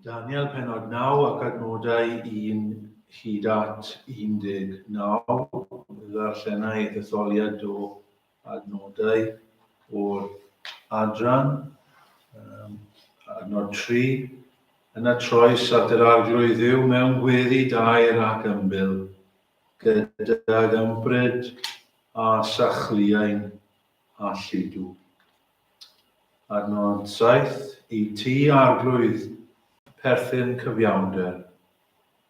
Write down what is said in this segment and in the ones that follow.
Daniel penod 9 ac adnodau 1 hyd at 19. Ddarllenai ddetholiad o adnodau o'r adran. Um, adnod 3. Yna troes at yr arglwydd Dduw mewn gweddi daer ac ymbil, gydag ymbryd a sachliain a lludw. Adnod 7, I ti, Arglwydd, perthyn cyfiawnder,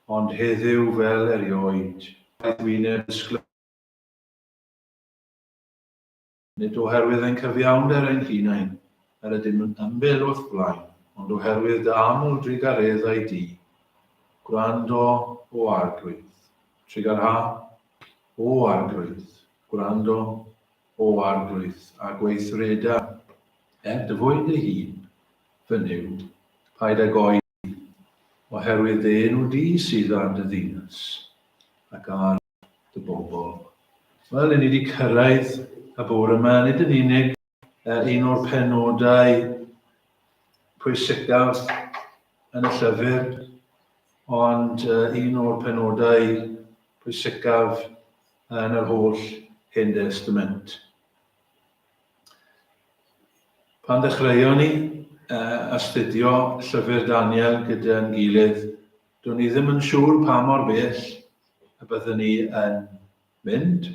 ond heddiw fel erioed, aeth wyneb disglair. Nid oherwydd ein cyfiawnder ein hunain yr ydym yn ymbil o'th flaen, ond oherwydd dy aml drugareddau di. Gwrando, O Arglwydd. Trugarha, O Arglwydd. Gwrando, O Arglwydd, a gweithreda er dy fwyn dy hun, fy Nuw, paid ag oedi, oherwydd dy enw di sydd ar dy ddinas, ac ar dy bobl. Wel, i ni wedi cyrraedd y bore yma, nid yn unig un o'r penodau pwysicaf yn y llyfr, ond un o'r penodau pwysicaf yn yr holl Hen Destament. Pan ddechreuon ni astudio llyfr Daniel gyda'n gilydd, do'n i ddim yn siŵr pa mor bell y byddwn ni yn mynd.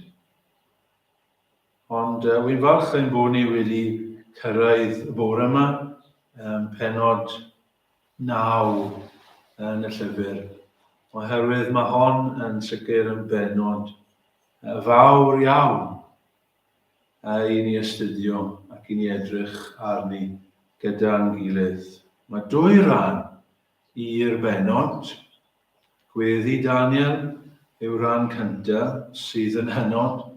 Ond wy'n falch ein bod ni wedi cyrraedd y bore yma, um, penod 9 yn y llyfr, oherwydd mae hon yn sicr yn bennod fawr iawn i ni astudio ac i ni edrych arni gyda'n gilydd. Mae dwy ran i'r bennod. Gweddi Daniel yw rhan cyntaf sydd yn hynod,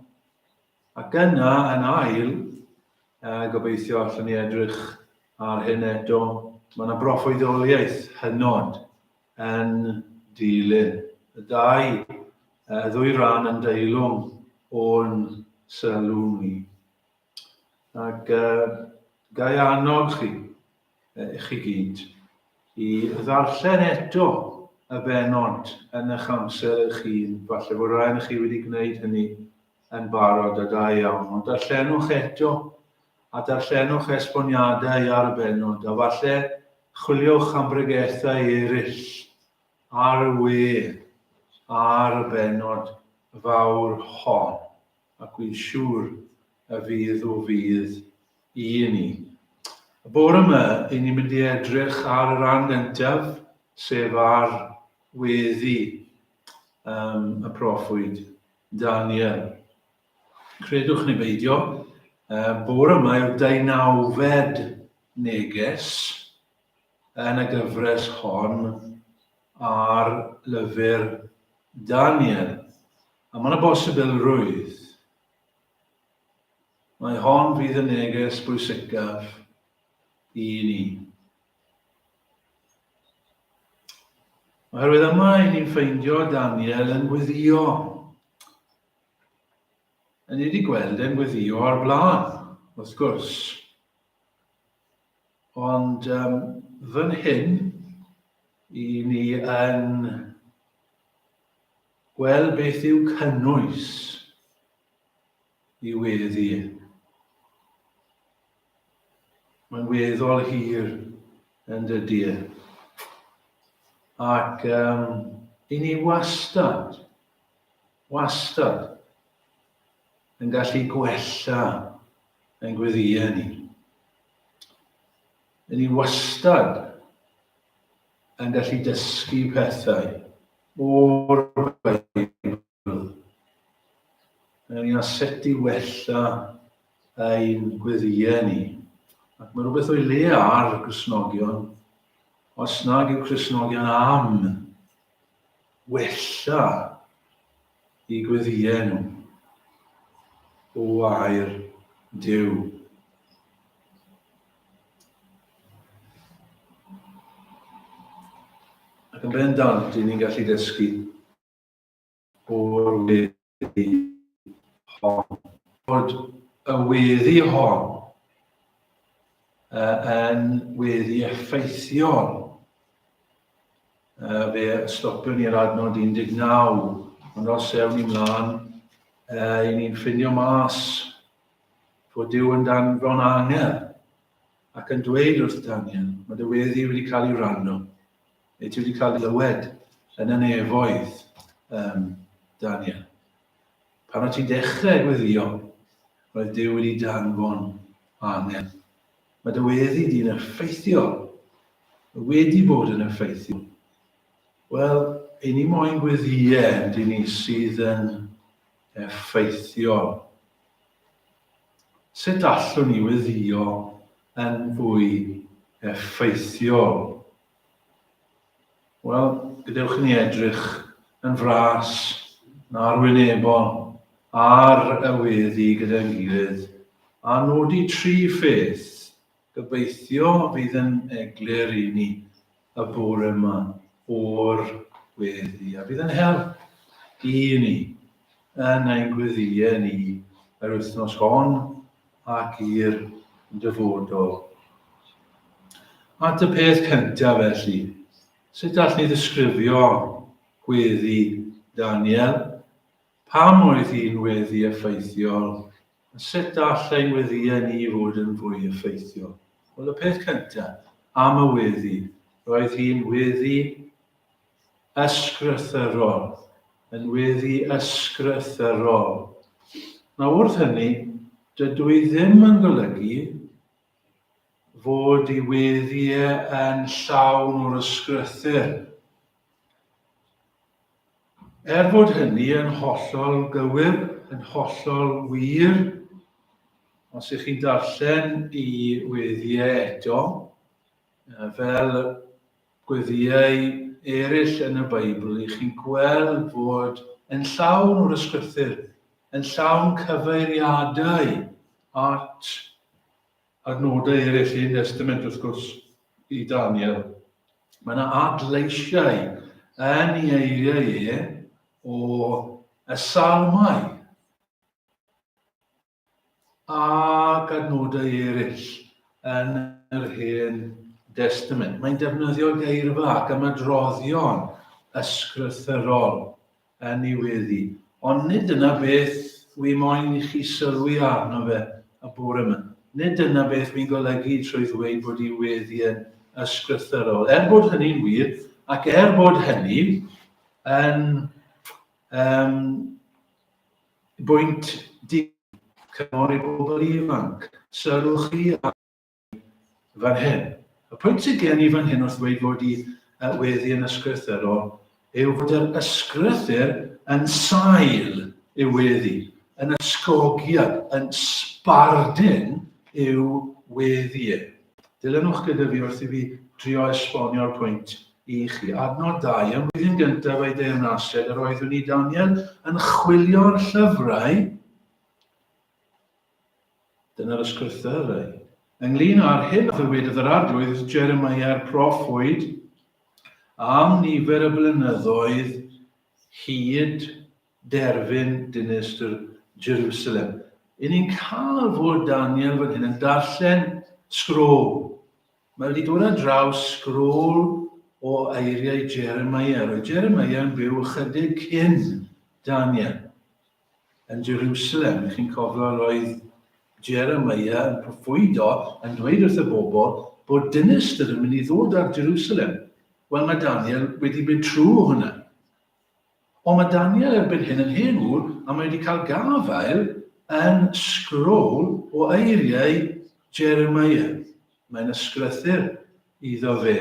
Ac yna, yn ail, gobeithio allwn ni edrych ar hyn eto, mae yna broffwydoliaeth hynod yn dilyn. Y ddau, y ddwy ran yn deilwng o'n sylw ni. Ac uh, gai annog chi, i chi gyd, i ddarllen eto y bennod yn eich amser eich hun. Falle bod rhai chi wedi gwneud hynny yn barod a da iawn, ond darllenwch eto a darllenwch esboniadau ar y bennod a falle chwiliwch am bregethau eraill ar y we ar y bennod fawr hon ac wy'n siŵr y fydd o fudd i ni. Y bore yma, i ni'n mynd i edrych ar y rhan gyntaf, sef ar weddi um, y proffwyd Daniel. Credwch neu beidio, uh, bore yma yw'r deunawfed neges yn y gyfres hon ar lyfr Daniel. A mae yna bosibilrwydd Mae hon fydd y neges bwysicaf i ni. Oherwydd yma i ni'n ffeindio Daniel yn gweddio. A ni wedi gweld e'n gweddio o'r blaen, wrth gwrs. Ond um, fan hyn, i ni yn gweld beth yw cynnwys i weddi. Mae'n weddol hir yn dydy e. Ac um, i ni wastad, wastad yn gallu gwella ein gweddïau ni. I ni wastad yn gallu dysgu pethau o'r Beibl Ynglyn â sut i wella ein gweddïau ni. Ac mae rhywbeth o'i le ar Gristnogion, os nag yw Cristnogion am wella i gweddïau nhw o air Duw. Ac yn bendant, dyn ni'n gallu dysgu o'r weddi hon. Bod y weddi hon yn weddi effeithiol. Fe stopiwn ni ar adnod 19, ond os ewn ni mlaen, i ni'n ffindio mas fod Duw yn danfon angel ac yn dweud wrth Daniel, mae dy weddi wedi cael ei wrando, neu ti wedi cael ei lywed yn y nefoedd, um, Daniel. Pan o ti'n dechrau gweddio, roedd Duw wedi danfon angel. Mae dy weddi di'n effeithiol. Mae wedi bod yn effeithiol. Wel, i ni moyn gweddïau yn ni sydd yn effeithiol. Sut allwn ni weddïo yn fwy effeithiol? Wel, gadewch i ni edrych yn fras yn arwynebol ar y weddi gyda'n gilydd a nodi tri pheth gobeithio fydd yn eglur i ni y bore yma o'r weddi a fydd yn help i ni yn ein gweddïau ni yr wythnos hon ac i'r dyfodol. At y peth cyntaf felly, sut all ni ddisgrifio gweddi Daniel? Pam oedd hi'n weddi effeithiol? A sut all ein weddïau ni fod yn fwy effeithiol? Wel, y peth cyntaf am y weddi, roedd hi'n weddi ysgrythurol, yn weddi ysgrythurol. Nawr wrth hynny, dydw i ddim yn golygu fod i weddi e yn llawn o'r ysgrythur. Er fod hynny yn hollol gywir, yn hollol wir, os ych chi'n darllen i weddi e eto, fel gweddïau eraill yn y Beibl, i chi'n gweld fod yn llawn o'r ysgrythur, yn llawn cyfeiriadau at adnodau eraill un Testament, wrth gwrs, i Daniel. Mae yna adleisiau yn ei eiriau e o y salmau ac adnodau eraill yn yr Hen Destament. Mae'n defnyddio geirfa ac ymadroddion ysgrythurol yn ei weddi. Ond nid dyna beth wi moyn i chi sylwi arno fe y bore yma. Nid dyna beth wi'n golygu trwy ddweud bod ei weddi yn ysgrythurol. Er bod hynny'n wir, ac er bod hynny yn um, Bwynt di cyngor i bobl ifanc. Sylwch chi ar fan hyn. Y pwynt sydd gen i fan hyn wrth ddweud fod i weddi yn ysgrythurol yw fod yr ysgrythur yn sail i'w weddi, yn ysgogiad, yn sbardun i'w weddi e. Dilynwch gyda fi wrth i fi drio esbonio'r pwynt i chi. Adnod 2, Ym mlwyddyn gyntaf ei deyrnasiad yr oeddwn i, Daniel, yn chwilio'r llyfrau, dyna'r ysgrythurau, ynglyn â'r hyn a ddywedodd yr Arglwydd wrth Jeremia'r proffwyd am nifer y blynyddoedd hyd derfyn dinistr Jerusalem. I ni'n cael fod Daniel fan hyn yn darllen sgrôl. Mae wedi dod ar draws sgrôl o eiriau Jeremiah. Roedd Jeremiah yn byw ychydig cyn Daniel yn Jerusalem. Chi'n cofio roedd Jeremiah yn proffwydo yn dweud wrth y bobl bod dinistr yn mynd i ddod ar Jerusalem. Wel, mae Daniel wedi mynd trwy hwnna. Ond mae Daniel erbyn hyn yn hen ŵr a mae wedi cael gafael yn sgrôl o eiriau Jeremiah. Mae'n ysgrythur iddo fe.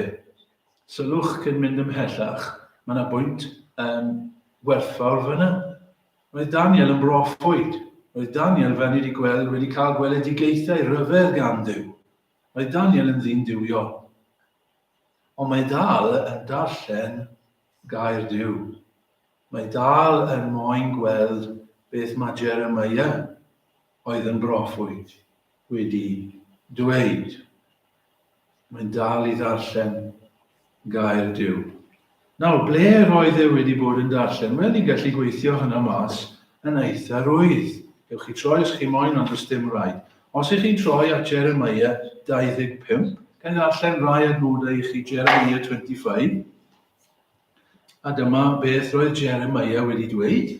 Sylwch cyn mynd ymhellach, mae yna bwynt um, werthfawr fyna. Roedd Daniel yn broffwyd. Roedd Daniel, fel ni wedi gweld, wedi cael gweledigaethau rhyfedd gan Dduw. Roedd Daniel yn ddyn duwiol. Ond mae dal yn darllen Gair Duw. Mae dal yn moyn gweld beth mae Jeremiah, oedd yn broffwyd, wedi dweud. Mae'n dal i ddarllen Gair Duw. Nawr, ble roedd e wedi bod yn darllen? Wel, ni'n gallu gweithio hynna mas yn eitha rwydd. Gewch chi troi os chi moyn, ond does dim rhaid. Os ych chi'n troi at Jeremiah 25, ga i ddarllen rai adnodau i chi, Jeremiah 25. A dyma beth roedd Jeremiah wedi dweud,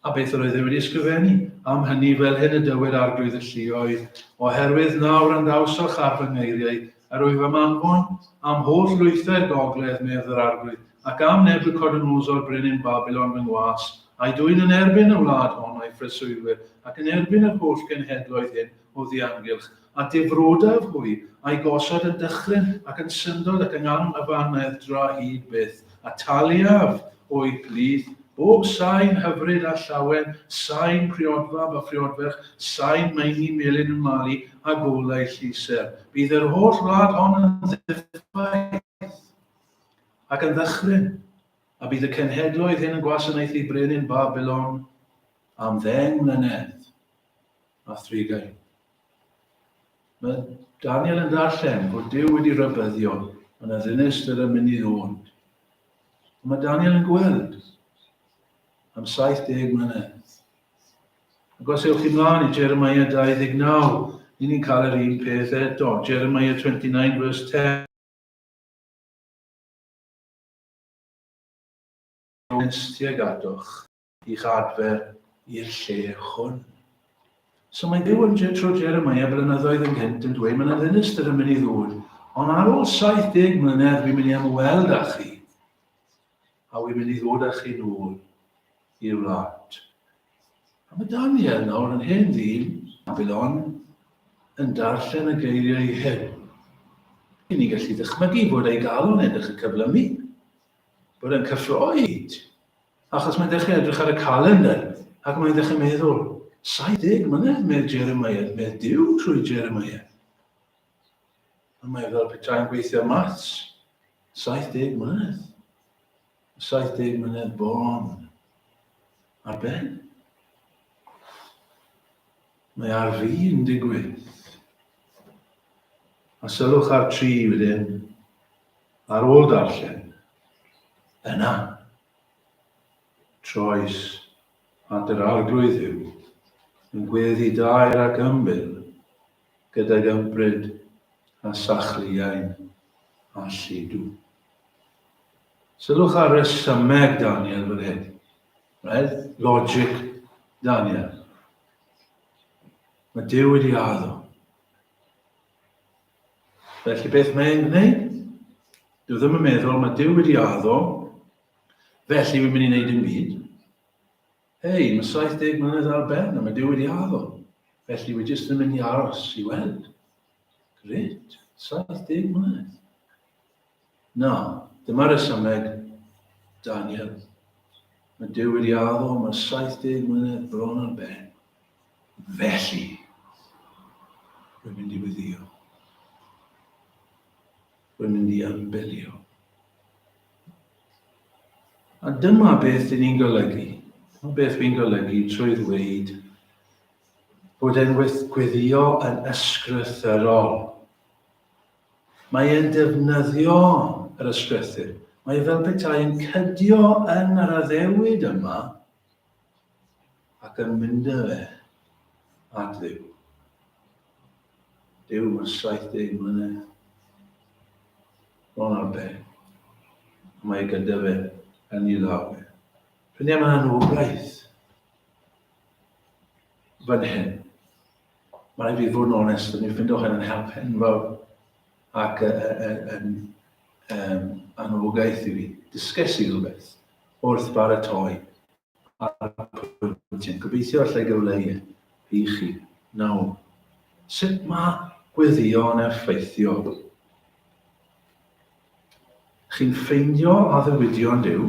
a beth yr oedd e wedi ysgrifennu. Am hynny, fel hyn y dywed Arglwydd y Lluoedd, oherwydd na wrandawsoch ar fy ngeiriau, yr wyf am anfon am holl lwythau'r gogledd, medd yr Arglwydd, ac am Nebuchodonosor brenin Babilon fy ngwas, a'i dwyn yn erbyn y wlad hon a'i phreswylwyr, ac yn erbyn yr holl genhedloedd hyn o ddiamgylch, a difrodaf hwy, a'i gosod yn dychryn ac yn syndod ac yng anghyfannedd-dra hyd byth, a taliaf o'u plith bob sain hyfryd a llawen, sain priodfab a phriodferch, sain meini melyn yn malu, a golau lluser. Bydd yr holl wlad hon yn ddiffaith ac yn ddychryn, a bydd y cenhedloedd hyn yn gwasanaethu brenin Babilon am ddeng mlynedd a thrigain. Mae Daniel yn darllen bod Duw wedi rhybuddio mae yna ddinistr yn mynd i ddod. Ond mae Daniel yn gweld am 70 mlynedd. Ac os ewch chi mlaen i Jeremiah 29, ni'n ni'n cael yr un peth eto. Jeremiah 29 verse 10. Tuag atoch i'ch adfer i'r lle hwn. So mae Duw yn trwy Jeremiah blynyddoedd yn gynt yn dweud mae yna ddinistr yn mynd i ddod, ond ar ôl 70 mlynedd fi'n mynd i ymweld â chi, a wi'n mynd i ddod â chi nôl i'r wlad. A mae Daniel nawr yn hen ddyn, Babylon, yn darllen y geiriau hyn. Ni'n gallu dychmygu fod ei galon yn dechrau cyflymu, bod e'n cyffroi. Achos mae'n dechrau edrych ar y calendr ac mae'n dechrau meddwl, 70 mlynedd medd Jeremiah, medd Duw trwy Jeremiah. A mae fel petai'n gweithio maths, 70 mlynedd. 70 mlynedd bron ar ben. Mae ar fin digwydd. A sylwch ar tri wedyn, ar ôl darllen, yna, Troes at yr Arglwydd Dduw, yn gweddi daer ac ymbil, gydag ympryd a sachliain a lludw. Sylwch ar resymeg Daniel fan hyn. Right? Logic Daniel. Mae Duw wedi addo. Felly beth mae'n gwneud? Dyw ddim yn meddwl, mae Duw wedi addo, Felly, wi'n mynd i wneud dim byd. Hei, mae 70 mlynedd ar ben a mae Duw wedi addo. Felly, wi jyst yn mynd i aros i weld. Gret, 70 mlynedd. Na, dyma resymeg Daniel. Mae Duw wedi addo, mae 70 mlynedd bron ar ben. Felly, rwy'n mynd i weddio. Rwy'n mynd i ymbelio. A dyma beth dyn ni'n golygu. Dyma beth fi'n golygu trwy ddweud bod e'n gweddio yn ysgrythyrol. Mae e'n defnyddio yr ysgrythur. Mae e fel petai yn cydio yn yr addewid yma ac yn mynd â fe at Dduw. Duw, mae 70 mlynedd. Bron ar ben. Mae gyda fe yn ei law e. Ffrindiau, mae'n anogaeth fan hyn. Mae rhaid fi fod yn onest, o'n i'n ffindo hyn yn help enfawr ac yn um, anogaeth i fi. Dysges i rhywbeth wrth baratoi ar y pwynt hyn. Gobeithio allai gyfleu e i chi. Nawr, sut mae gweddïo yn effeithio? Chi'n ffeindio addewidion Duw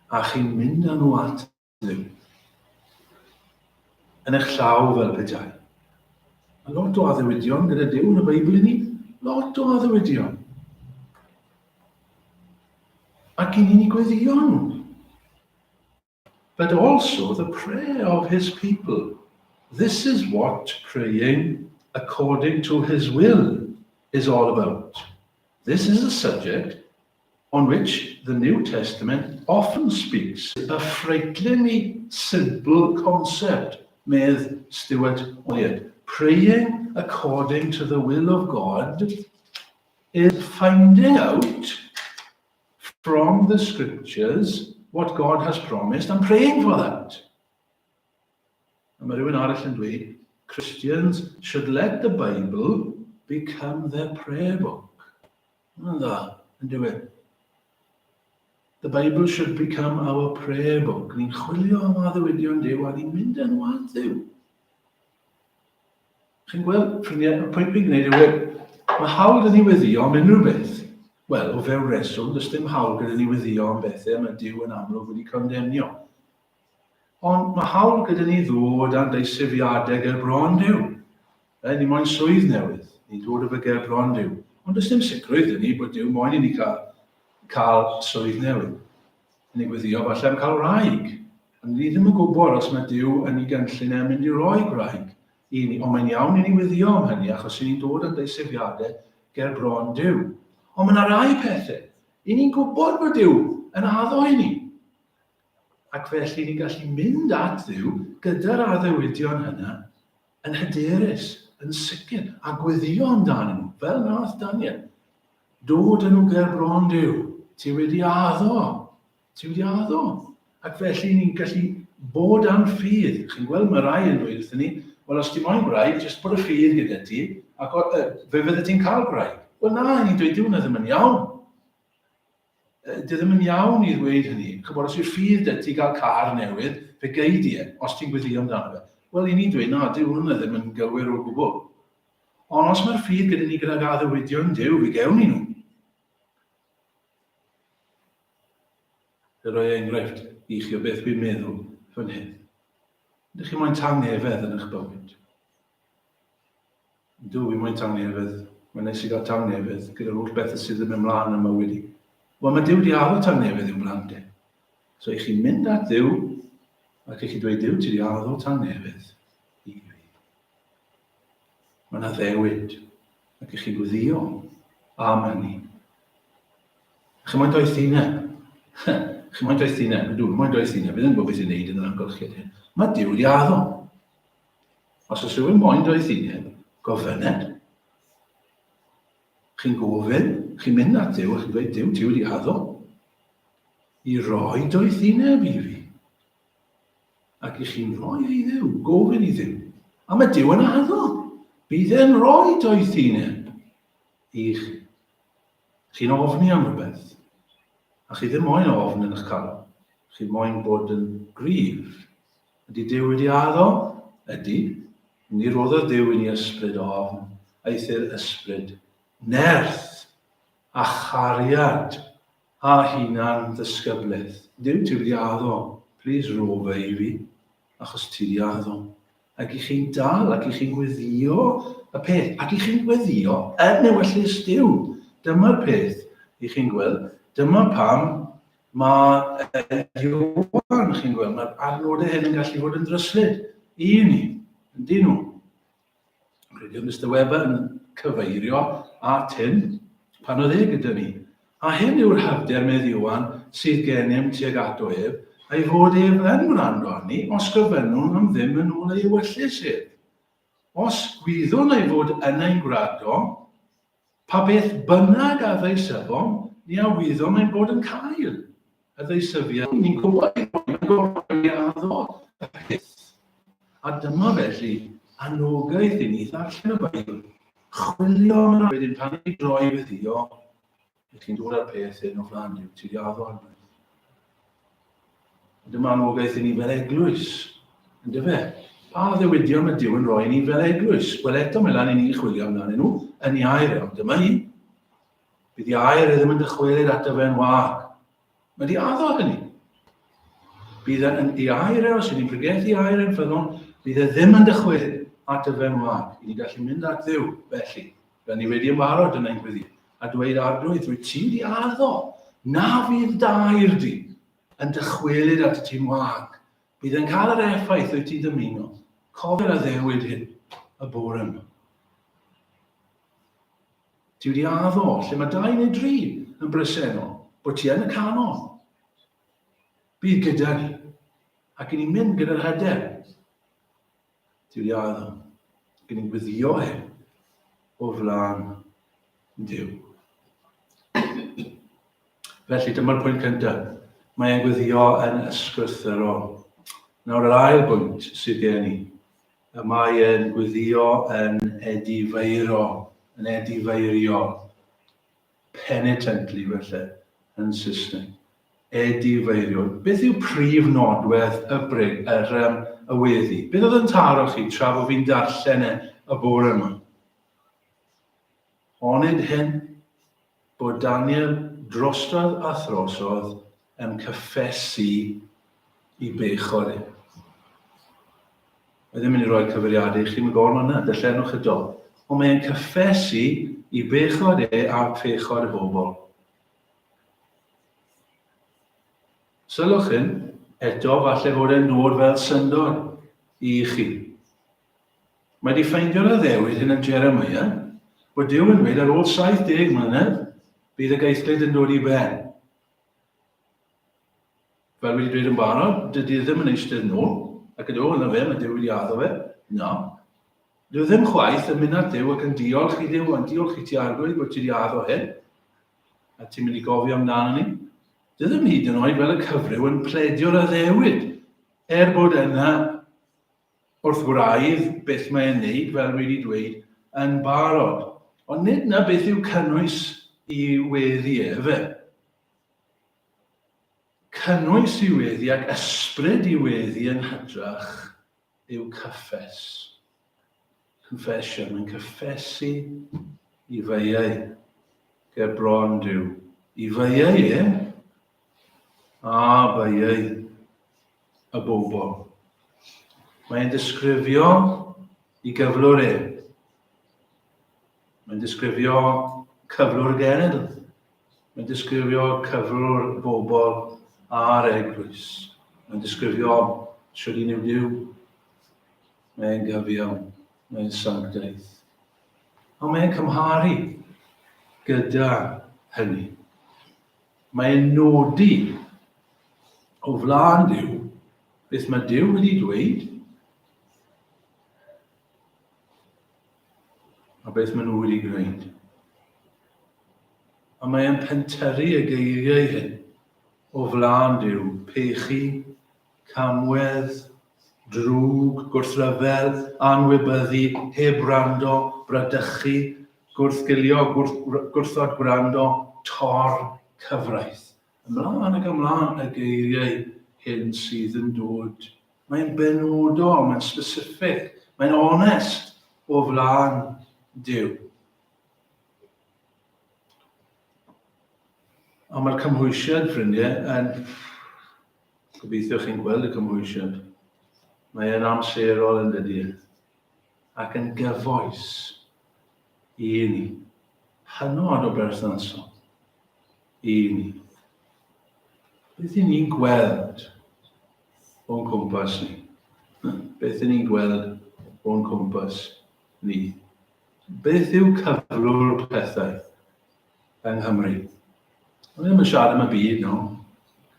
a chi'n mynd â nhw at Dduw. Yn eich llaw fel petai. Mae lot o addewidion gyda Duw yn y Beibl i ni. Lot o addewidion. Ac i ni'n gweddio nhw. But also the prayer of his people. This is what praying according to his will is all about. This is a subject on which the New Testament often speaks. A frighteningly simple concept, medd Stuart Elliott. Praying according to the will of God is finding out from the scriptures what God has promised and praying for that. A mae rhywun arall yn dweud, Christians should let the Bible become their prayer book. Mae'n dda, yn dweud. The Bible should become our prayer book. Ni'n chwilio am addewidion Duw a ni'n mynd yn wad Dduw. Chi'n gweld, ffrindiau, y pwynt fi'n gwneud yw, mae hawl gyda ni weddio am unrhyw beth. Wel, o fewn reswm, does dim hawl gyda ni weddio am bethau mae Duw yn amlwg wedi condemnio. Ond mae hawl gyda ni ddod â'n deisyfiadau ger bron Duw. E, ni moyn swydd newydd, ni'n dod o fe ger bron Duw. Ond does dim sicrwydd 'da ni bod Duw moyn i ni cael, cael swydd newydd. Yn ei gweddio falle am cael wraig. Ond ni ddim yn gwybod os mae Duw yn ei gynllun e'n mynd i roi gwraig i ni. Ond mae'n iawn i ni weddio am hynny achos i ni'n dod â'n deisyfiadau ger bron Duw. Ond mae yna rai pethau i ni'n gwybod bod Duw yn addo i ni. Ac felly ni'n gallu mynd at Dduw gyda'r addewidion hynna yn hyderus, yn sicr, a gweddio amdanyn nhw, fel nath Daniel. Dod â nhw ger bron Duw. Ti wedi addo. Ti wedi addo. Ac felly ni'n gallu bod â'n ffydd. Chi'n gweld mae rai yn dweud wrthyn ni, wel os ti moyn gwraig, jyst bod y ffydd gyda ti, ac o, uh, fe fydde ti'n cael gwraig. Wel na, ni'n dweud, dyw hwnna ddim yn iawn. Dy ddim yn iawn i ddweud hynny. Chybod, os yw'r ffydd 'da ti gael car newydd, fe gei di e, os ti'n gweddio amdano fe. Wel, i ni'n dweud, na, dyw hwnna ddim yn gywir o gwbl. Ond os mae'r ffydd gyda ni gydag addewidion Duw, fe gewn ni nhw. Fe roi enghraifft i chi o beth dwi'n meddwl fan hyn. Ydych chi moyn tangnefedd yn eich bywyd? Ydw, fi moyn tangnefedd. Mae'n neis i gael tangnefedd gyda'r holl bethau sydd yn mynd mlaen yn mywyd i. Wel, mae Duw wedi addo tangnefedd i'w blant e. So, i chi'n mynd at Dduw, ac i chi dweud, Duw, ti wedi addo tangnefedd i fi. Mae'n addewid, ac i chi gwddio am hynny. Chi moyn doethineb. Chi moyn doethineb. Ydw, moyn doethineb. Fi ddim yn gwybod beth i'n neud yn yr amgylchiad hyn. Mae Duw wedi addo. Os oes rhywun moyn doethineb, gofynned. Chi'n gofyn, chi'n mynd at Duw a chi'n dweud, Duw, ti wedi addo i roi doethineb i fi. Ac i chi'n rhoi e i Dduw, gofyn i Dduw. A mae Duw yn addo. Bydd e'n rhoi doethineb i chi. Chi'n ofni am rhywbeth. A chi ddim moyn ofn yn eich calon. Chi moyn bod yn gryf. Ydy Duw wedi addo? Ydy. Ni roddodd Duw i ni ysbryd ofn, eithr ysbryd nerth a chariad a hunan ddysgyblaeth. Duw, ti wedi addo, please rho fe i fi, achos ti wedi addo. Ac i chi'n dal, ac i chi'n gweddio y peth, ac i chi'n gweddio yn ewyllys Duw. Dyma'r peth i chi'n gweld. Dyma pam Mae Ioan, chi'n gweld, mae'r adnodau hyn yn gallu fod yn ddryslyd i ni, yndyn nhw. Credu Mr Webber yn cyfeirio at hyn pan oedd e gyda ni. A hyn yw'r hyder, medd Ioan, sydd gennym tuag ato ef, a'i fod ef yn gwrando arni, os gofynnwn am ddim yn ôl ei ewyllys ef. Os gwyddwn ei fod yn ein gwrando, Pa beth bynnag a ddeisyfom, ni a wyddom ein bod yn cael y ddeisyfiad. Ni'n gwybod ein bod yn gorfod i addo y peth. A dyma felly anogaeth i ni ddarllen y Beibl, chwilio am yr wedyn pan i droi weddio, ych chi'n dod â'r peth hyn o flaen Duw, ti wedi addo arno. Dyma anogaeth i ni fel eglwys, yndyfe? Pa ddewidion mae Duw yn rhoi i ni fel eglwys? Wel, eto mae lan i ni chwilio amdanyn nhw yn ei air e, ond dyma un. Bydd ei air e ddim yn dychwelyd ato fe'n wag. Mae di addo hynny. Bydd e yn ei air e, os ydyn ni'n pregethu air e'n ffyddlon, bydd e ddim yn dychwelyd ato fe'n wag. I ni gallu mynd at Dduw, felly. Fel ni wedi ymbarod yn ein gweddi, a dweud arglwydd, rwy ti wedi addo na fydd dair di yn dychwelyd at y ti'n wag. Bydd yn cael yr effaith wyt ti'n dymuno. Cofio'r addewid hyn y bore yma. Ti wedi addo, lle mae dau neu dri yn bresennol, bod ti yn y canol. Bydd gyda ni. Ac i ni'n mynd gyda'r hyder. Ti wedi addo. Ac ni'n gweddio hyn o flaen Duw. Felly, dyma'r pwynt cyntaf. Mae e'n gweddio yn ysgrythurol. Nawr, yr ail bwynt sydd gen i, y mae e'n gweddio yn edifeiro, yn edifeiriol, penitently felly, yn Saesneg. Edifeiriol. Beth yw prif nodwedd y, brig, yr, um, y weddi? Beth oedd yn taro chi tra bod fi'n darllen e y bore yma? Onid hyn bod Daniel drosodd a throsodd yn cyffesu i bechod e. Mae ddim yn mynd i roi cyfeiriadau i chi, mae gormod yna, darllenwch y dol. Ond mae'n cyffesu i bechod e a phechod y bobl. Sylwch hyn, eto falle fod e'n dod fel syndod i chi. Mae wedi ffeindio'r addewid hyn yn Jeremiah, bod Duw yn dweud ar ôl 70 mlynedd, bydd y gaethlid yn dod i ben. Fel wedi dweud yn barod, dydy e ddim yn eistedd nôl, ac yn dweud, yna fe, mae Duw wedi addo fe. Na. Dyw e ddim chwaith yn mynd at Duw ac yn diolch i Dduw, yn diolch i ti arglwydd bod ti wedi addo hyn, a ti'n mynd i gofio amdano ni. Dyw e ddim hyd yn oed fel y cyfryw yn pledio'r addewid, er bod yna wrth wraidd beth mae e'n neud, fel wedi dweud, yn barod. Ond nid na beth yw cynnwys i weddi e, efe. Cynnwys i weddi ac ysbryd i weddi yn hytrach yw cyffes. Confession, mae'n cyffesu i feiau ger bron Duw. I feiau e, a beiau y bobl. Mae'n disgrifio i gyflwr e. Mae'n disgrifio cyflwr y genedl. Mae'n disgrifio cyflwr y bobl a'r eglwys. Mae'n disgrifio sut un yw Duw. Mae'n gyfiawn. Mae'n sanctaidd. Ond mae'n cymharu gyda hynny. Mae'n nodi o flaen Duw beth mae Duw wedi dweud a beth maen nhw wedi gwneud. A mae'n pentyrru y geiriau hyn o flaen Duw, pechu, camwedd, drwg, gwrthryfel, anwybyddu, heb wrando, bradychu, gwrthgilio, gwrth, gwrthod gwrando, tor cyfraith. Ymlaen ac ymlaen y geiriau hyn sydd yn dod. Mae'n benodol, mae'n specific, mae'n onest o flaen Duw. A mae'r cymhwysiad, ffrindiau, yn... Gobeithio chi'n gweld y cymhwysiad. Mae e'n amserol yn dydy e. Ac yn gyfoes i ni. Hynod o berthnasol i ni. Beth i ni'n gweld o'n cwmpas ni? Beth i ni'n gweld o'n cwmpas ni? Beth yw cyflwr pethau yng Nghymru? Dwi ddim yn siarad am y byd, no.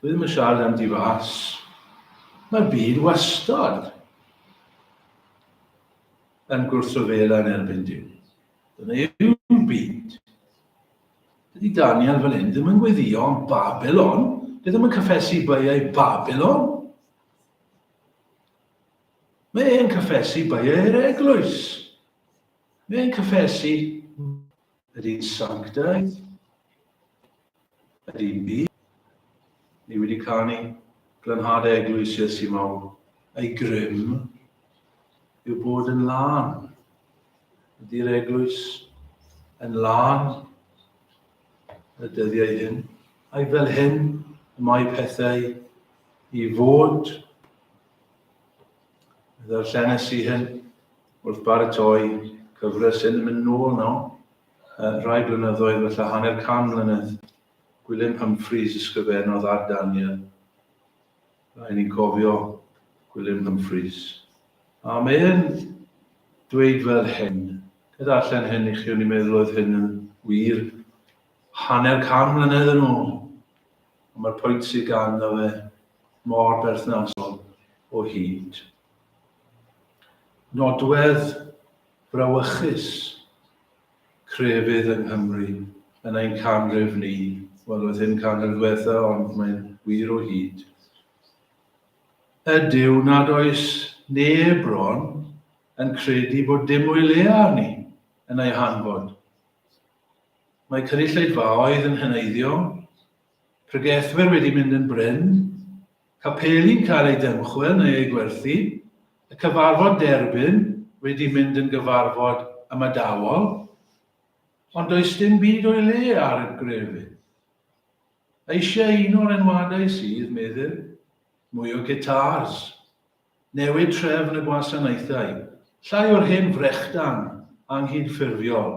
Dwi ddim yn siarad am di fas. Mae'r byd wastad yn gwrthryfela yn erbyn Duw. Dyna yw'r byd. Dydy Daniel fan hyn ddim yn gweddio am Babylon. Dydy ddim yn cyffesu beiau Babylon. Mae e'n cyffesu beiau'r eglwys. Mae e'n cyffesu ydy'n sanctaidd, ydy'n byd. Ni wedi canu glanhad eglwys Iesu mawr. Ei grym yw bod yn lân. Ydy'r eglwys yn lân y dyddiau hyn? Ai fel hyn y mae pethau i fod? Ddarllenes i hyn wrth baratoi cyfres hyn yn mynd nôl nawr, rhai blynyddoedd, felly hanner can mlynedd. Gwilym Humphreys ysgrifennodd ar Daniel. Rhaid ni'n cofio Gwilym Humphreys. A mae e'n dweud fel hyn, gyda darllen hyn i chi, o'n i'n meddwl oedd hyn yn wir hanner can mlynedd yn ôl. Ond mae'r pwynt sydd ganddo fe mor berthnasol o hyd. Nodwedd brawychus crefydd yng Nghymru yn ein canrif ni Wel, oedd hyn canrif ddiwetha, ond mae'n wir o hyd. Ydyw nad oes neb bron yn credu bod dim o'i le arni yn ei hanfod. Mae cynulleidfaoedd yn heneiddio, pregethwyr wedi mynd yn brin, capeli'n cael eu dymchwel neu eu gwerthu, y cyfarfod derbyn wedi mynd yn gyfarfod ymadawol, ond does dim byd o'i le ar y grefydd. Eisiau un o'r enwadau sydd, meddir, mwy o gitars, newid trefn y gwasanaethau, llai o'r hen frechdan anghydffurfiol.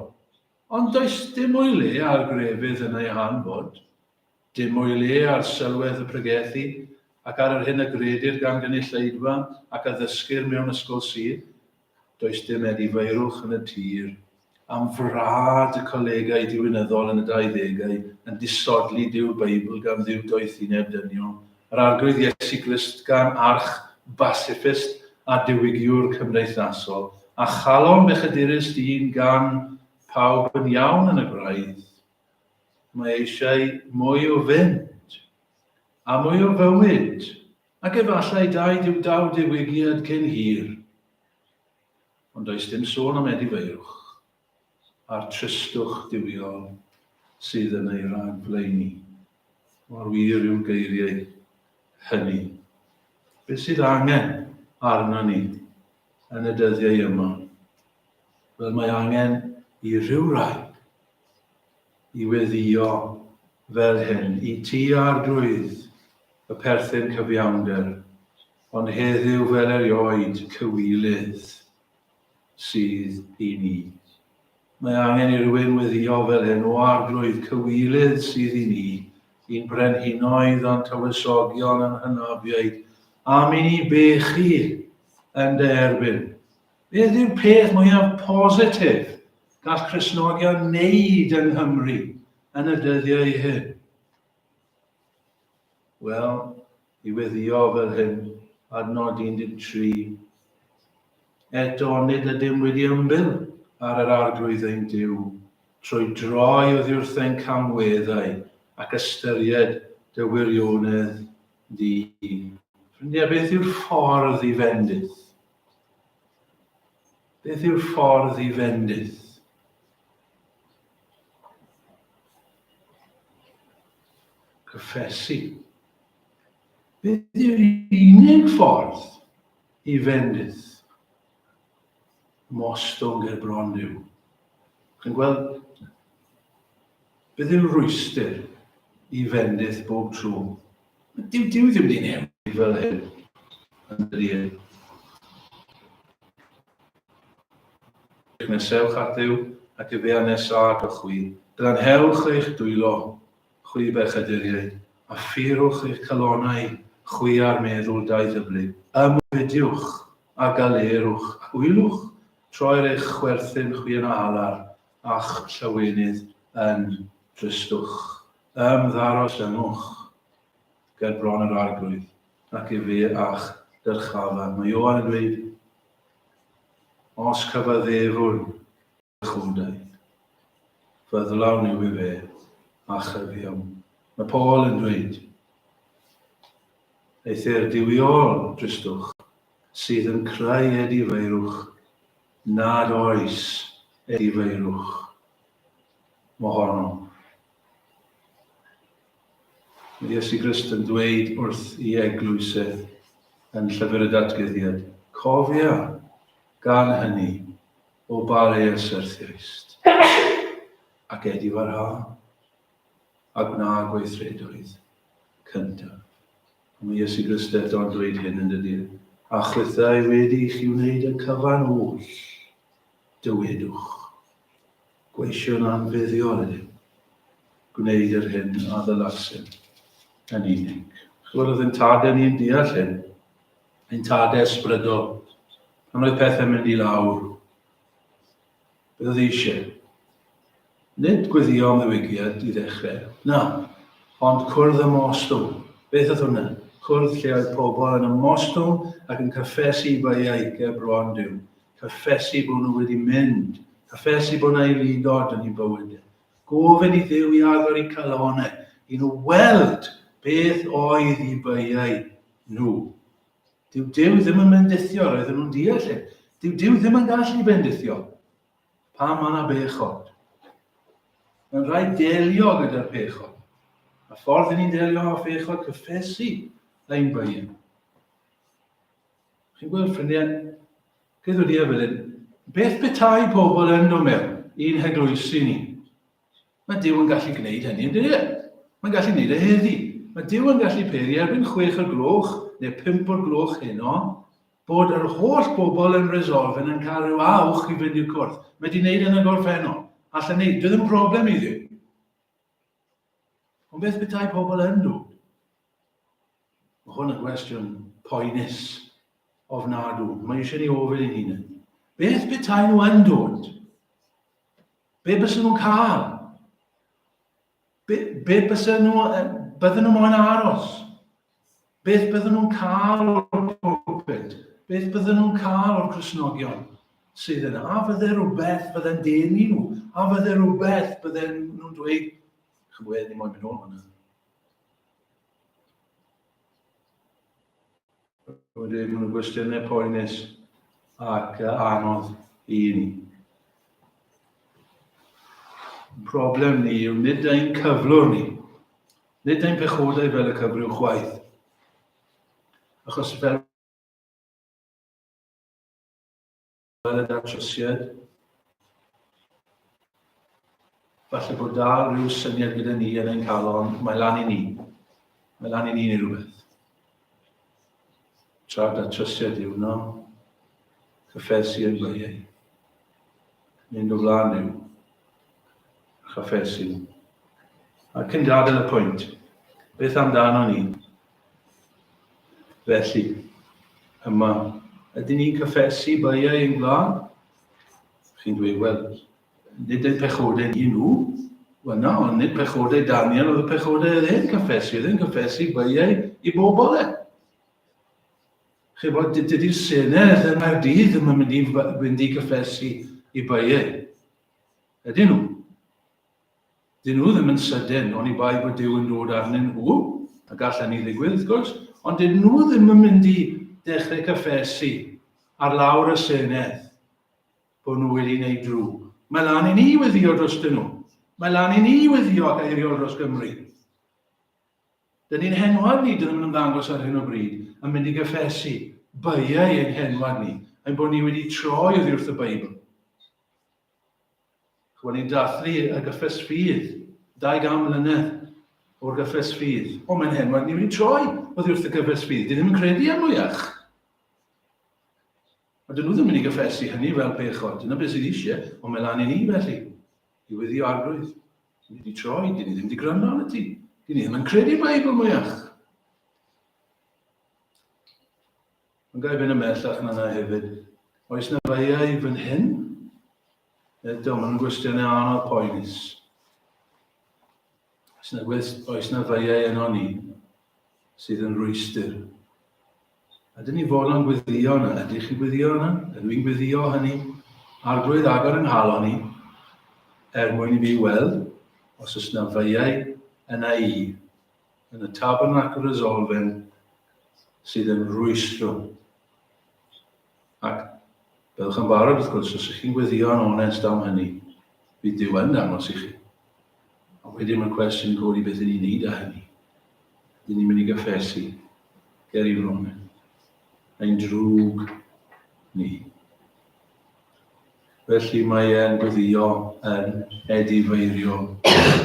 Ond does dim o'i le ar grefydd yn ei hanfod, dim o'i le ar sylwedd y pregethu ac ar yr hyn a gredir gan gynulleidfa ac a ddysgir mewn ysgol Sul. Does dim edifeirwch yn y tir am frad y colegau diwinyddol yn y dauddegau yn disodli Duw'r Beibl gan Dduw doethineb dynion, yr Arglwydd Iesu Grist gan arch basiffist a diwygiwr cymdeithasol, a chalon bechadurus dyn gan pawb yn iawn yn y gwraidd. Mae eisiau mwy o fynd, a mwy o fywyd, Ac efallai dau dyw daw diwygiad cyn hir. Ond does dim sôn am edifeirwch a'r tristwch duwiol sydd yn ei ragflaenu. Mor wir yw'r geiriau hynny. Beth sydd angen arno ni yn y dyddiau yma? Wel, mae angen i rhywrai i weddïo fel hyn, i ti, Arglwydd, y perthyn cyfiawnder, ond heddiw fel erioed cywilydd sydd i ni. Mae angen i rywun weddïo fel hyn, O Arglwydd, cywilydd sydd i ni, i'n brenhinoedd a'n tywysogion a'n hynafiaid, am i ni bechu yn dy erbyn. Beth yw'r peth mwyaf positif gall Cristnogion wneud yng Nghymru yn y dyddiau hyn? Wel, i weddïo fel hyn, adnod 13. Eto, nid ydym wedi ymbil ar yr Arglwydd ein Duw, trwy droi oddi wrth ein camweddau ac ystyried dy wirionedd di. Ffrindiau, beth yw'r ffordd i fendith? Beth yw'r ffordd i fendith? Cyffesu. Beth yw'r unig ffordd i fendith? Mostwng ger bron Duw. Chi'n gweld, beth yw'r rwystr i fendith bob tro? Dyw Duw ddim wedi newid fel hyn, yn dydy e? Nesewch at Dduw, ac efe a nesâd o chwi. Glanhewch eich dwylo, chwi bechaduriaid, a phurwch eich calonnau, chwi a'r meddwl dauddyblyg. Ymwediwch a galerwch, ac wylwch, troer eich chwerthin chwi yn alar, a'ch llawenydd yn dristwch. Ymddarostyngwch ger bron yr Arglwydd, ac efe a'ch dyrchafa. Mae Ioan yn dweud, Os cyfaddefwn bechodau, ffyddlawn yw efe a chyfiawn. Mae Paul yn dweud, Eithr duwiol dristwch sydd yn creu edifeirwch nad oes edifeirwch mohono. Mae Iesu Grist yn dweud wrth i eglwys e yn Llyfr y Datguddiad, Cofia, gan hynny, o ba le y syrthiaist, ac edifarha, a gwna gweithredoedd cyntaf. A mae Iesu Grist eto'n dweud hyn yn dydy, a chwithau wedi i chi wneud y cyfan oll, dywedwch. Gweision anfuddiol ydym, gwneud yr hyn a ddylasem yn unig. Chymod, oedd ein tadau ni'n deall hyn, ein tadau ysbrydol, pan oedd pethau'n mynd i lawr, beth oedd eisiau? Nid gweddio am ddiwygiad i ddechrau, na, ond cwrdd ymostwng. Beth oedd hwnna? Cwrdd lle oedd pobl yn ymostwng ac yn cyffesu baiau ger bron Duw. Cyffesu bod nhw wedi mynd. Cyffesu bod 'na eilidod yn eu bywydau. Gofyn i Dduw i agor eu calonnau. i nhw weld beth oedd i beiau nhw. Dyw Duw ddim yn bendithio, roedden nhw'n deall e. Dyw Duw ddim yn gallu bendithio. Pam mae yna bechod? Mae'n rhaid delio gyda'r pechod. A ffordd i ni'n delio â phechod, cyffesu ein beiau. Chi'n gweld, ffrindiau, beth wedi e fel hyn, beth petai pobl yn dod mewn i'n heglwysi ni? Mae Duw yn gallu gwneud hynny, yn dydy e? Mae'n gallu gwneud e heddi. Mae Duw yn gallu peri erbyn chwech o'r gloch neu pump o'r gloch heno bod yr holl bobl yn Resolfen yn cael rhyw awch i fynd i'r cwrdd. Mae wedi gwneud yn y gorffennol. Allan ni, dwi ddim yn broblem i Dduw. Ond beth petai pobl yn dod? Mae hwn yn gwestiwn poenus ofnadw. Mae eisiau ni ofyn i'n hunain. Beth petai nhw yn dod? Be bysen nhw'n cael? Be, be bysen nhw, bydden nhw moyn aros? Beth bydden nhw'n cael o'r pulpit? Beth bydden nhw'n cael o'r Cristnogion sydd yna? A fydde rhywbeth fydde'n denu nhw? A fydde rhywbeth bydden nhw'n dweud, chymwyd, ni moyn mynd ôl hwnna. Wedyn, maen nhw'n gwestiynau poenus ac anodd i ni. Problem ni yw nid ein cyflwr ni, nid ein pechodau fel y cyfryw chwaith. Achos fel fel y datrysiad. Falle bod dal rhyw syniad gyda ni yn ein calon, mae lan i ni. Mae lan i ni neu rhywbeth. Tra datrysiad yw no, cyffesu yn bleiau. Mynd o flaen yw, chyffesu. A cyn gadael y pwynt, beth amdano ni? Felly, yma, ydyn ni'n cyffesu beiau ein gwlad? Chi'n dweud, wel, nid ein pechodau ni nhw. Wel na, ond nid pechodau Daniel oedd y pechodau oedd e'n cyffesu. Oedd e'n cyffesu beiau i bobl e. Chi bod, dydy'r Senedd yng Nghaerdydd ddim yn mynd i, mynd i gyffesu i beiau. Ydyn nhw? Dyn nhw ddim yn sydyn, oni bai bod Duw yn dod arnyn nhw, a gall hynny ddigwydd, wrth gwrs, ond dyn nhw ddim yn mynd i dechrau cyffesu ar lawr y Senedd bod nhw wedi gwneud drwg. Mae lan i ni weddio drostyn nhw. Mae lan i ni weddio ac eiriol dros Gymru. Dyn ni'n henwad ni, dyn nhw'n ymddangos ar hyn o bryd, yn mynd i gyffesu beiau ein henwad ni, ein bod ni wedi troi oddi wrth y Beibl. Ch'mod, ni'n dathlu y gyffes ffydd, 200 mlynedd o'r gyffes ffydd. O, mae'n henwad, ni wedi troi oddi wrth y gyffes ffydd. Dyn ddim yn credu am mwyach. A dyn nhw ddim yn mynd i gyffesu hynny fel pechod. Dyna beth sydd eisiau, ond mae lan i ni felly. I weddio arglwydd. Ni wedi troi, dyn ni ddim wedi gwrando arno ti. Dyn ni ddim yn credu'r Beibl mwyach. Ond ga i fynd ymhellach na 'na hefyd. Oes na feiau fan hyn? Eto, maen nhw'n gwestiynau anodd poenus. Oes na, oes na feiau yno ni sydd yn rwystr? Ydyn ni fodlon gweddio yna? Ydych chi'n gweddio yna? Ydw i'n gweddio hynny? Arglwydd agor yng nghalon i, er mwyn i fi weld os oes na feiau yna i yn y Tabernacl Resolfen sydd yn rwystro. Ac byddwch yn barod, wrth gwrs, os ydych chi'n gweddïo'n onest am hynny, bydd Duw yn dangos i chi. A wedyn mae'r cwestiwn yn codi beth ydyn ni'n neud â hynny. Ydyn ni'n mynd i gyffesu ger i fron ein drwg ni. Felly mae e'n gweddio yn edifeirio.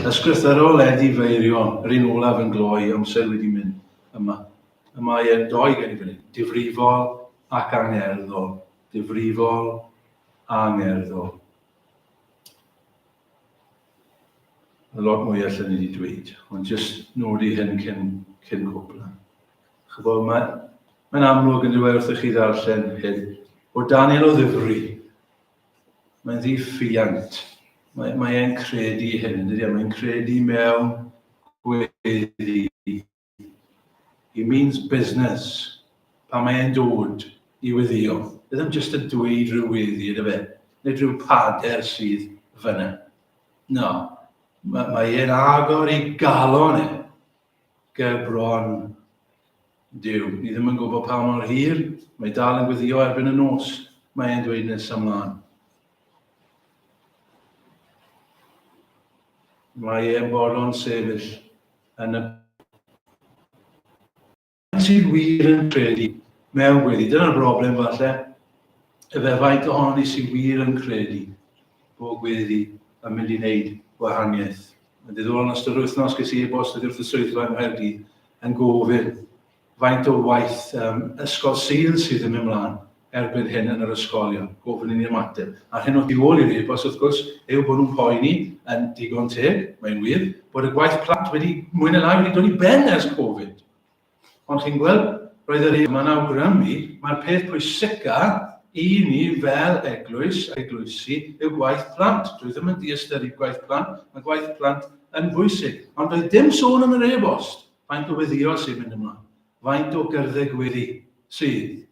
Ysgrythyrol edifeirio, yr un olaf yn gloi, amser wedi mynd yma. Y mae e'n doi gen i fan hyn, difrifol ac angerddol. Difrifol, angerddol. A lot mwy allan ni wedi dweud, ond jyst nodi hyn cyn, cyn cwpla. Chybod, mae'n mae amlwg yn dweud wrthych chi ddarllen hyn, bod Daniel o ddifri. Mae'n ddiffiant. Mae, mae e'n credu hyn, yn dydy? E? Mae'n credu mewn gweddi. He means business pan mae e'n dod i weddio. Bydd ddim jyst yn dweud rhyw weddi, ydy fe? Nid rhyw pader sydd fyna. No. Mae, mae e'n agor i galon e ger bron Duw. Ni ddim yn gwybod pa mor hir, mae dal yn gweddio erbyn y nos, mae e'n dweud nes ymlaen. Mae e'n bodlon sefyll yn y sydd wir yn credu mewn gweddi. Dyna'r broblem falle. Efe faint ohono ni sydd wir yn credu bod gweddi yn mynd i wneud gwahaniaeth. Yn ddiddorol yn ystod yr wythnos ges i e-bost oddi wrth y swyddfa yng Nghaerdydd yn gofyn faint o waith um, ysgol Sul sydd yn mynd mlaen erbyn hyn yn yr ysgolion, gofyn i ni ymateb. A'r hyn o tu ôl i'r e-bost, wrth gwrs, yw bod nhw'n poeni, yn digon teg, mae'n wir, bod y gwaith plant wedi, mwy neu lai, wedi dod i ben ers Covid. Ond chi'n gweld, roedd yr un yma'n awgrymu, mae'r peth pwysica i ni fel eglwys ac eglwysi yw gwaith plant. Dwi ddim yn diystyru gwaith plant, mae gwaith plant yn bwysig. Ond doedd dim sôn yn yr e-bost faint o weddïo sy'n mynd ymlaen, faint o gerdded gweddi sydd.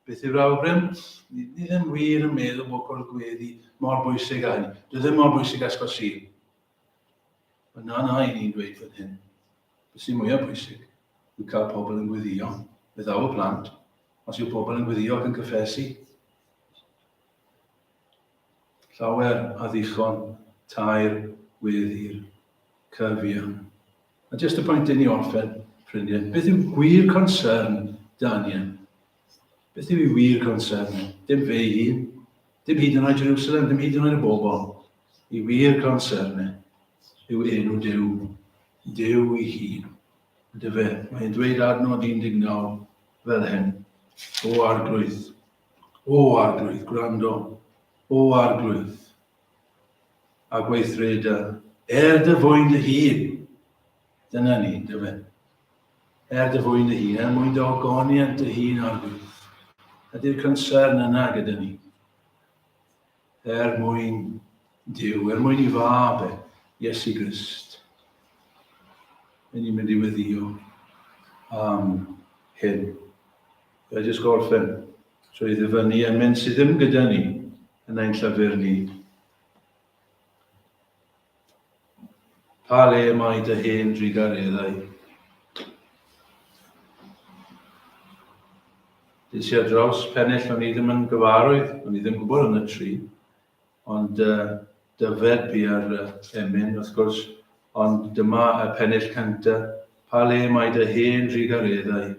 Beth yw'r awgrym? Ni, ni ddim wir yn meddwl bod cwrdd gweddi mor bwysig â hynny. Dwi ddim mor bwysig â Ysgol Sul. Ond na, na, i ni'n dweud fan hyn. Beth sy'n mwyaf bwysig yw cael pobl yn gweddio. Fe ddaw y plant, os yw pobl yn gweddio ac yn cyffesu. Llawer a ddichon tair weddi'r cyfiawn. A jyst y pwynt i ni orffen, ffrindiau, beth yw gwir concern Daniel? Beth yw ei wir concern? Dim fe ei hun, dim hyd yn oed Jerusalem, dim hyd yn oed y bobl. Ei wir concern e yw enw Duw, Duw ei hun. Ydy fe, mae'n dweud adnod 19 fel hyn. O arglwydd, o arglwydd, gwrando, o arglwydd, a gweithreda, er dy fwyn dy hun. Dyna ni, dy fe. Er dy fwyn dy hun, er mwyn dy ogoniant dy hun, arglwydd. Ydy'r concern yna gyda ni. Er mwyn Duw, er mwyn i fab e, Iesu Grist. Yn ni'n mynd i weddio am hyn. Fe jyst gorffen trwy ddyfynnu emyn sydd ddim gyda ni yn ein llyfr ni. Pa le mae dy hen drugareddau? Des i ar draws pennill o'n i ddim yn gyfarwydd, o'n i ddim yn gwybod yn y tri, ond uh, Dyfed bu ar uh, emyn, wrth gwrs, ond dyma y pennill cyntaf, pa le mae dy hen drugareddau?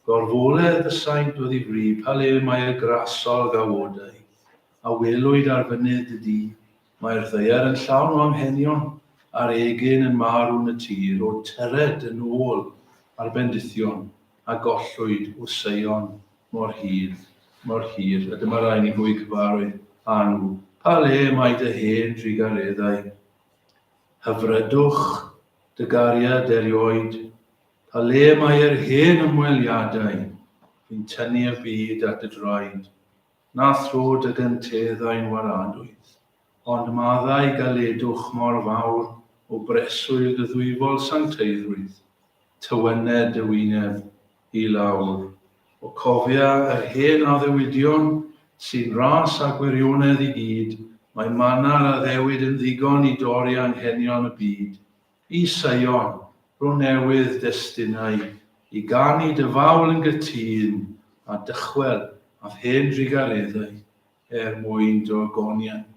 Gorfoledd y saint oedd i fri, pa le mae y grasol gawodau? A welwyd ar fynydd dy dŷ, Mae'r ddaear yn llawn o anghenion, a'r egin yn marw'n y tir, o tyred yn ôl ar bendithion a gollwyd o Seion mor hir, mor hir. A dyma rai ni fwy cyfarwydd â nhw. Pa le mae dy hen drugareddau? Hyfrydwch dy gariad erioed. Pa le mae yr hen ymweliadau? Fi'n tynnu y byd at dy draed. Na thro dy gynteddau'n waradwydd, ond maddau galedwch mor fawr o breswyl dy ddwyfol sancteiddrwydd, tywyned dy wyneb i lawr. O cofia yr hen addewidion sy'n ras a gwirionedd i gyd, mae manna'r addewid yn ddigon i dorri anghenion y byd. I Seion, bro newydd destunau, i ganu dy fawl yn gytûn, a dychwel a'th hen drugareddau er mwyn dy ogoniant.